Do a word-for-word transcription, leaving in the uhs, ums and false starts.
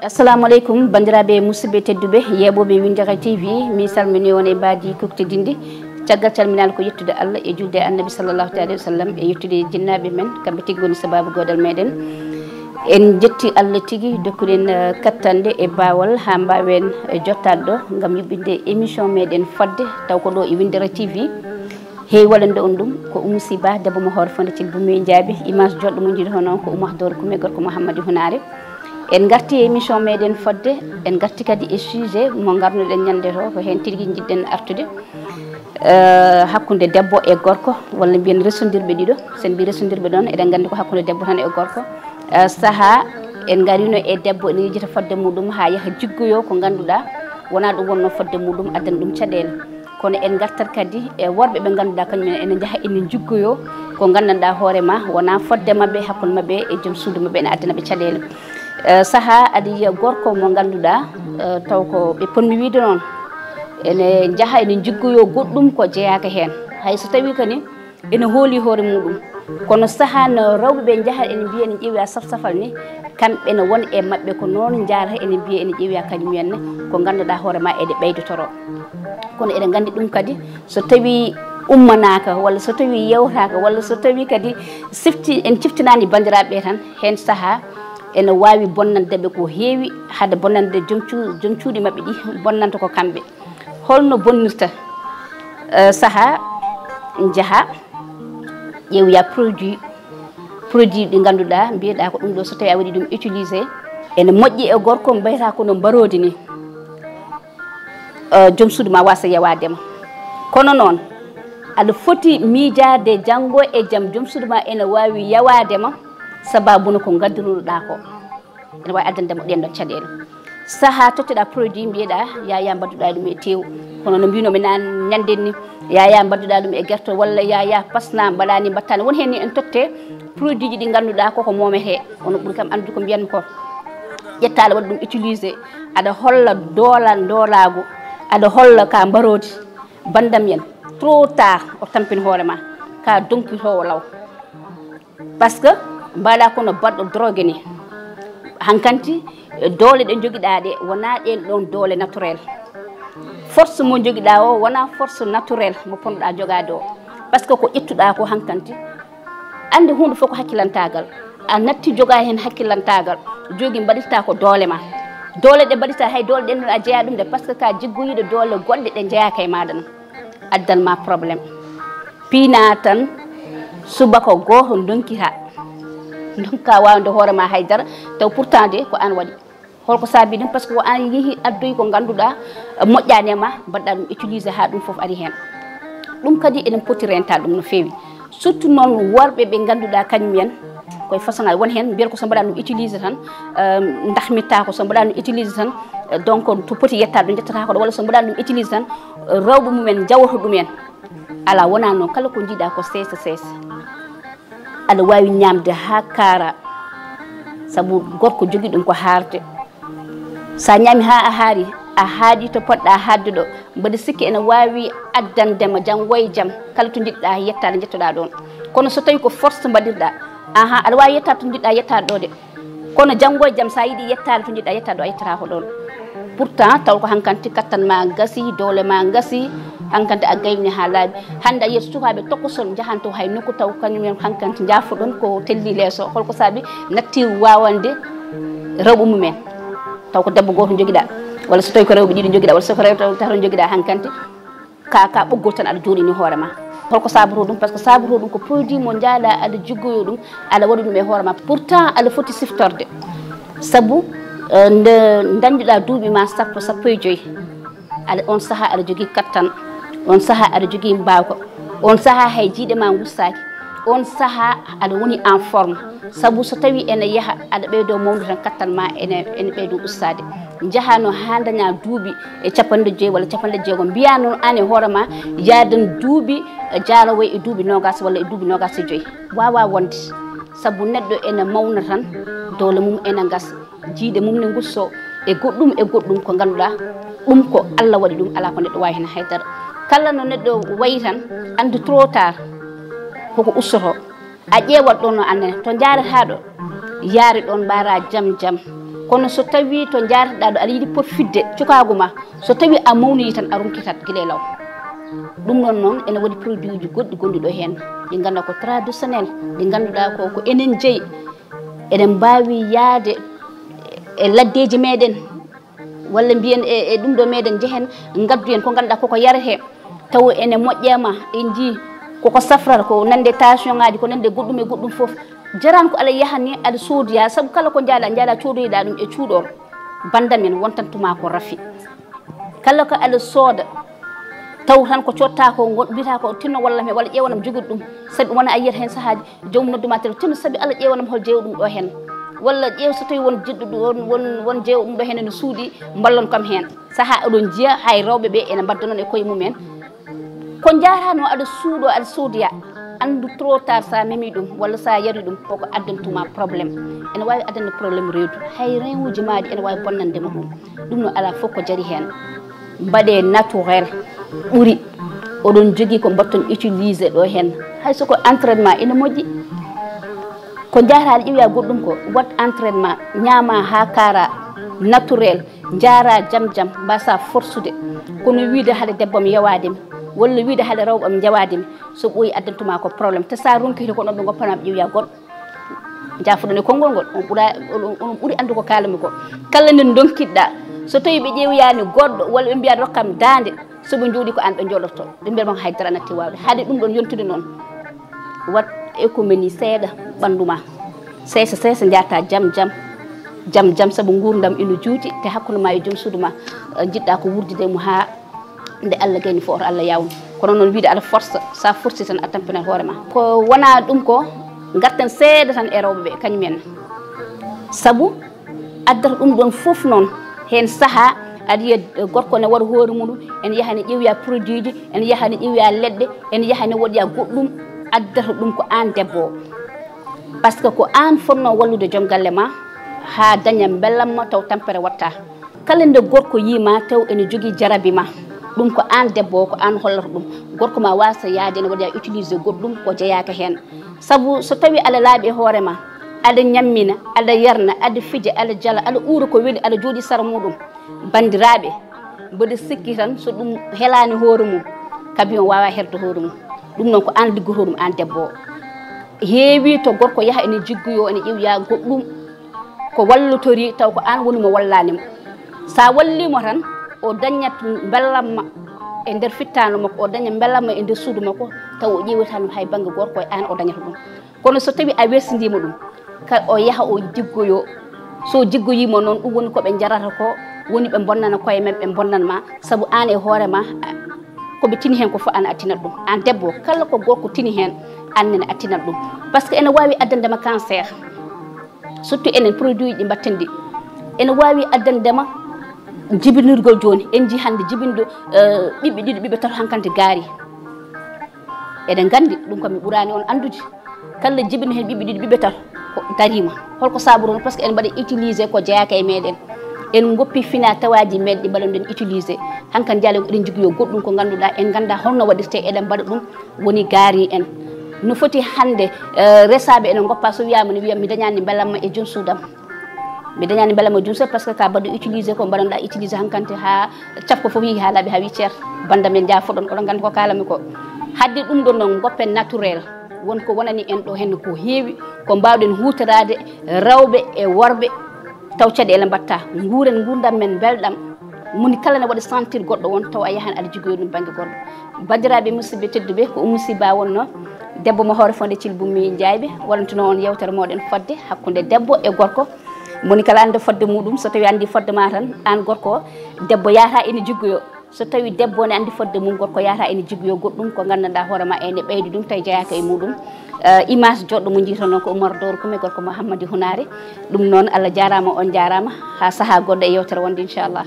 Assalamu aleykum, banndiraaɓe musidɓe tedduɓe, yeeɓooɓe Winndere T V, mi salmini on e mbaadi kuktidinndi. Caggal calminaali ko yettude Allah e julde e Annabi sallallahu taala wa sallam e yettude jinnaaɓe men, kamɓe tigi ngoni sabaabu goodal meɗen. En njetti Allah tigi, dokkuɗen, eh, kattanɗe e baawal haa mbaawen, eh, jottaade ɗo ngam yuɓɓinde émission meɗen fodde, taw ko ɗo e Winndere T V. Heewi wallande on ɗum ko Oumou Sy Ba, debbo mo Hoore Fonde Thil Bummi e Jaabi, image joɗɗo mo njiɗi hono ko Oumou Ahdor Koumé, gorko Mouhamadou Hunaare. En ngarti e émission meɗen fodde, en ngarti kadi e sujet mo ngarnuɗen ñande to, ko heen tigi njiɗɗen artude. Eh, hakkunde debbo e gorko, walla mbiyen resondirɓe ɗiɗo. So en mbi resondirɓe ɗon, eɗen nganndi ko hakkunde debbo tan e gorko. Eh, sahaa en ngarino e debbo ene yejjita fodde muɗum haa yaha jiggoyo ko ngannduɗaa wonaa ɗum wonno fodde muɗum, addani ɗum caɗeele. Kono en ngartat kadi e worɓe ɓe ngannduɗaa kañum en ene njaha ene njiggoyo ko nganndanɗaa hoore ma wonaa fodde maɓɓe, hakkunde maɓɓe e joom suudu maɓɓe, ene addana ɓe caɗeele. Eh, sahaa aɗa yiya gorko mo ngannduɗaa, eh, taw ko ɓe ponmi wiide noon, ene njaha ene njiggoyo goɗɗum ko jeyaaka heen. Hay so tawii kadi ene hooli hoore muɗum. Kono sahaa no rewɓe ɓe njahata ene mbiya ene ƴeewoya safsafal ni, kamɓe ne won e maɓɓe ko noon njaarata ene mbiya ene ƴeewoya kañum en ne ko ngannduɗaa hoore ma eɗe ɓeydotoro. Kono eɗen nganndi ɗum kadi so tawii ummanaaka walla so tawii yewtaaka walla so tawii kadi sifti-, en ciftinaani banndiraaɓe ɓe tan, heen sahaa ene waawi bonnande ɓe ko heewi, hade bonnande joom cuu-, joom cuuɗi maɓɓe ɗi bonnanta ko kamɓe. Holno bonnirta? Eh, sahaa njaha ƴeewoya produit, produit ɗi ngannduɗaa mbiyeɗaa ko ɗum ɗo so tawii a waɗi ɗum utilisé ene moƴƴi e gorko, mbiyata ko no mbaroodi ni. Eh, joom suudu ma wasa yawaade ma. Kono noon aɗa foti miijaade janngo e jam joom suudu ma ene waawi yawaade ma sababu no ko ngaddirunoɗaa ko. Ene waawi addande mo ɗeen ɗon caɗeele. Sahaa totteɗaa produit mbiyeɗaa yaya mbadduɗaa ɗum e teew. Kono no mbino mi naan ñanden ni, yaya mbadduɗaa ɗum e gerte walla yaya pasna mbaɗaani mbattaani. Won heen ni en totte produit ji ɗi ngannduɗaa koko moomete. Ono ɓuri kam anndude ko mbiyanmi ko. Ƴetta aɗa waɗa ɗum utilisé, aɗa holla doola ndoolaagu, aɗa holla ka mbaroodi. Bandam yen, trop tard o tampin hoore ma, ka donkitoowo law. Par ce que mbaɗa kono baɗɗo drogue ni. Hankanti, e doole ɗe jogiɗaa ɗe, wonaa ɗeen ɗoon doole naturel. Force mo jogiɗaa o, wonaa force naturel mo ponnoɗaa jogaade o. Par ce que ko ƴettuɗaa ko hankanti, annde huunde fof ko hakkilantaagal. A natti jogaa heen hakkilantaagal, joogi mbaɗirta ko doole ma. Doole ɗe mbaɗirta, hay doole ɗen a jeyaa ɗum de, par ce que ka jiggoyiiɗo doole goɗɗe ɗe njeyaaka e maaɗa ɗum. Addan ma problème. Piina tan, subaka gooto ndonkita. Ndonka waawde hoore ma haydara, taw pourtant de ko aan waɗi. Holko saabi ɗum? Par ce que ko aan yehi addoyi ko ngannduɗaa, eh, moƴƴaani e ma, mbaɗɗa ɗum utilisé haa ɗum fof ari heen. Ɗum kadi eɗen poti renta ɗum no feewi. Surtout noon worɓe ɓe ngannduɗaa kañum en, koye façon ngaji won heen mbiyata ko so mbaɗa ɗum utilisé tan, eh, dahmitta ko so mbaɗa ɗum utilisé tan, eh, donc to poti yettaade ɗum ƴettata ko ɗo, walla so mbaɗa ɗum utilisé tan, eh, rewɓe mum en njawata ɗum en. Alaa, wonaa noon, kala ko njiɗa ko seesa seesa. Aɗa waawi ñaamde haa kaara, sabu gorko jogii ɗum ko haarde. So a ñaami haa a haari, a haaɗi to poɗɗa haaɗde ɗo, mbaɗa sikki ene waawi addande ma janngo e jam, kala to njiɗɗa yettaade, njettoɗa ɗoon. Kono so tawii ko force mbaɗirɗa, ahan, aɗa waawi yettaade to njiɗɗa yettaade ɗo de. Kono janngo e jam, so a yiɗi yettaade to njiɗɗa yettaade ɗo, a yettata ko ɗoon. Pourtant, taw ko hankanti kattan ma gasi, doole ma gasi, hankanti a gayni haa laaɓi. Hannde a yiyat sukaaɓe tokoson njahanto hay nokku taw kañum en hankanti njaafoɗon ko telli leeso. Holko saabi? Natti waawande rewɓe mumen. Taw ko debbo gooto njogiɗaa, walla so tawi ko rewɓe ɗiɗo njogiɗaa, walla so ko rewɓe tato njogiɗaa hankanti. Ka, ka ɓoggol tan aɗa jooɗini hoore ma. Holko saabotoo ɗum? Par ce que saabotoo ɗum ko produit mo njaaɗa aɗa jiggoyo ɗum, aɗa waɗi ɗum e hoore ma. Pourtant aɗa foti siftorde. Sabu, eh, nde dañɗuɗa duuɓi ma sappo, sappo e joyi, aɗa, on saha aɗa jogii kattan, on saha aɗa jogii mbaawka, on saha hay jiiɗe ma ngussaaki, on saha aɗa woni en forme. Sabu so tawi ene yaha, aɗa ɓeydo mawnude tan, kattan ma ene, ene ɓeydo ustaade. Njahano haa daña duuɓi e capanɗe joyi walla capanɗe jeegom. Mbiya noon aan e hoore ma, yaadan duuɓi, eh, jaalowo e duuɓi noogas walla e duuɓi noogas e joyi. Waawa wonde. Sabu neɗɗo ene mawna tan, doole mum ene gasa, jiiɗe mum ne ngusso e goɗɗum e goɗɗum ko ngannduɗaa, ɗum ko Allah waɗi ɗum, alaa ko neɗɗo waawi heen haydara. Kala no neɗɗo wayi tan, anndi trop tard koko ustoto. A ƴeewat ɗon no annene to njaarataa ɗo, yaari ɗon mbaara jam jam. Kono so tawii to njaarataa ɗo aɗa yiɗi profitde cukaagu ma, so tawii a mawnoyi tan a runkitat gila e law. Ɗum ɗon noon ene woodi produit ji goɗɗi gonɗi ɗo heen, ɗi ngannduɗaa ko traditionnel, ɗi ngannduɗaa ko ko enen jeyi. Eɗen mbaawi yahde e laddeeji meɗen, walla mbiyen e e ɗum ɗo meɗen njehen ngaddu en ko ngannduɗaa koko yaretee, taw ene moƴƴee ma, en njii koko safrata, ko nande tension ŋaaji, ko nande goɗɗum e goɗɗum fof. Jarani ko aɗa yaha ni aɗa soodoya, sabu kala ko njaaɗa njaaɗa coodoyɗa ɗum e cuuɗol. Bannda men wontantuma ko rafi. Kala ko aɗa sooda taw tan ko cotta ko ngon mbiyata ko tinno walla me walla ƴeewanam jogude ɗum, sabi wona a yiyata heen sahaaji joomum nodduma tele tinno sabi Allah ƴeewanam hol jeewa ɗum ɗo heen, walla ƴeew so tawi won jiɗɗo ɗum won won won jeewa ɗum ɗo heen ene suuɗi mballon kam heen. Saha oɗon njiya hay rewɓe ɓe ene mbadda noon e koye mumen. Ko njaarano aɗa suuɗo aɗa soodoya, anndu trop tard sa memi ɗum walla sa yari ɗum koko addantuma problème. Ene wawi addande problème reedu, hay rewuji maɗi ene wawi bonnande ma ɗum. Ɗum no ala fof ko jari heen. Mbaɗe naturel ɓuri. Oɗon jogii ko mbaɗton utilisé ɗo heen, hay so ko entraînement ina moƴƴi. Ko njahata aɗa ƴiwoya goɗɗum ko wat entraînement, ñaama ha kaara, naturel, njaara jam jam, mbasa forsude. Kono wiide hade debbo am yewade mi, walla wiide hade rewɓe am njewade mi, so ɓooyi addantuma ko problème. Te sa ronkiti ko ɗon ɓe goppana ɓe ƴiwoya goɗɗo. Jaafuɗon e konngol ngol, on ɓura, on, on ɓuri anndu ko kaalami ko. Kala nde donkitɗa, so tawi ɓe ƴeewoyani goɗɗo walla ɓe mbiya rokkam daande, so ɓe njooɗi ko an ɓe njooɗoto, ɓe mbiyat ma ko hay dara natti waawde. Haade ɗum ɗon yontude noon, wat économie seeɗa ɓanndu ma, seesa seesa njaata jam jam, jam jam, sabu nguurndam ina juuti, te hakkunde ma e joom suudu ma, eh, njiɗɗa ko wurdude mo haa nde Allah gayni fof oto Allah yawnu. Kono noon wiide aɗa forsa, sa forsi tan a tampinat hoore ma. Ko wona ɗum ko, garten seeɗa tan e rewɓe ɓe, kañum en. Sabu addata ɗum ɗon fof noon, heen saha aɗa yiya gorko ne waɗa hoore muɗum, ene yaha ne ƴeewoya produit ji, ene yaha ne ƴeewoya leɗɗe, ene yaha ne waɗoya goɗɗum, addata ɗum ko aan debbo o. Par ce que ko aan fotnoo wallude joom galle ma haa daña mbellamma taw tampere watta. Kala nde gorko yii ma taw ene jogii jarabi ma, ɗum ko aan debbo o, ko aan hollata ɗum. Gorko ma waasa yahde ene waɗoya utilisé goɗɗum ko jeyaaka heen. Sabu so tawi aɗa laaɓi e hoore ma, aɗa ñammina, aɗa yarna, aɗa fija, aɗa jala, aɗa uura ko weli, aɗa jooɗi sara muɗum. Banndiraaɓe, mboɗo sikki tan so ɗum helaani hoore mum, kabi on waawa herde hoore mum. Ɗum noon ko aan liggoto ɗum aan debbo o. Heewi to gorko yaha ene jiggoyo, ene ƴeewoya goɗɗum ko wallotori taw ko aan woni mo wallani mo. Sa walli mo tan, o dañat mbellamma e nder fittaandu makko, o daña mbellamma e nder suudu makko, taw o ƴeewata ɗum hay bannge gorko e aan o dañata ɗum. Kono so tawi a wersindima ɗum, ka o yaha o jiggoyo. So jiggoyima noon, ɗum woni ko ɓe jarata ko, woni ɓe bonnana koye maɓɓe, ɓe bonnana ma, sabu aan e hoore ma, a, ko ɓe tini heen ko fof aan a tinat ɗum. Aan debbo, kala ko gorko tini heen, aan nene a tinat ɗum. Par ce que ene waawi addande ma cancer. Surtout enen produit ji ɗi mbatten ɗi, ene waawi addande ma jibinirgol jooni. En njii hannde jibinɗo, eh, ɓiɓɓe ɗiɗo, ɓiɓɓe tato hankkandi gaari. Eɗen nganndi ɗum kam mi ɓuraani on anndude. Kala jibinɗo heen ɓiɓɓe ɗiɗo, ɓiɓɓe tato ko dariima. Holko saabu ɗum? Par ce que en mbaɗa utilisé ko jeyaaka e meɗen. En ngoppi fina tawaaji meɗen ɗi mbaɗa ɗen utilisé. Hankkandi jaale eɗen jogii yo goɗɗum ko ngannduɗaa en ngannda holno waɗirte, eɗen mbaɗa ɗum woni gaari en. No foti hannde, eh, resaaɓe ene ngoppa so wiyaama ne wiya mi dañaani mbelamma e jom suudam. Mi dañaani mbelamma e jom suudam par ce que ka mbaɗa utilisé ko mbaɗanɗa utilisé hankkandi haa cappo fof yehi haa laaɓi haa wi ceer. Bannda men jaafoɗon, oɗon nganndi ko kaalami ko. Hadde ɗum ɗon noon ngoppen naturel. Won ko wonani en ɗo heen ko heewi, ko mbaawɗen huutoraade rewɓe e worɓe taw caɗeele mbatta. Nguuren nguurndam men mbelɗam. Moni kala ne waɗa sentir goɗɗo won taw a yahan aɗa jogori ɗum bannge goɗɗo. Banndiraaɓe musidɓe tedduɓe, ko Oumou Sy Ba wonno, debbo mo Hoore Fonde Thil Bummi Ndiayɓe, waɗantuno on yewtere moɗon fodde hakkunde debbo e gorko. Moni kala annda fodde muɗum, so tawi anndi fodde ma tan, aan gorko o, debbo yahata ene jiggoyo. So tawi debbo ne anndi fodde mum, gorko yahata ene jiggoyo goɗɗum ko nganndanɗaa hoore ma ene ɓeydi ɗum, tawi jeyaaka e muɗum. Eh, image joɗɗo mo jiitono ko Oumar Doro Koumé, gorko mo Hammadi Hunaare. Ɗum noon, Allah jaaraama, on jaaraama. Haa sahaa goɗɗo e yewtere wonde, inchallah.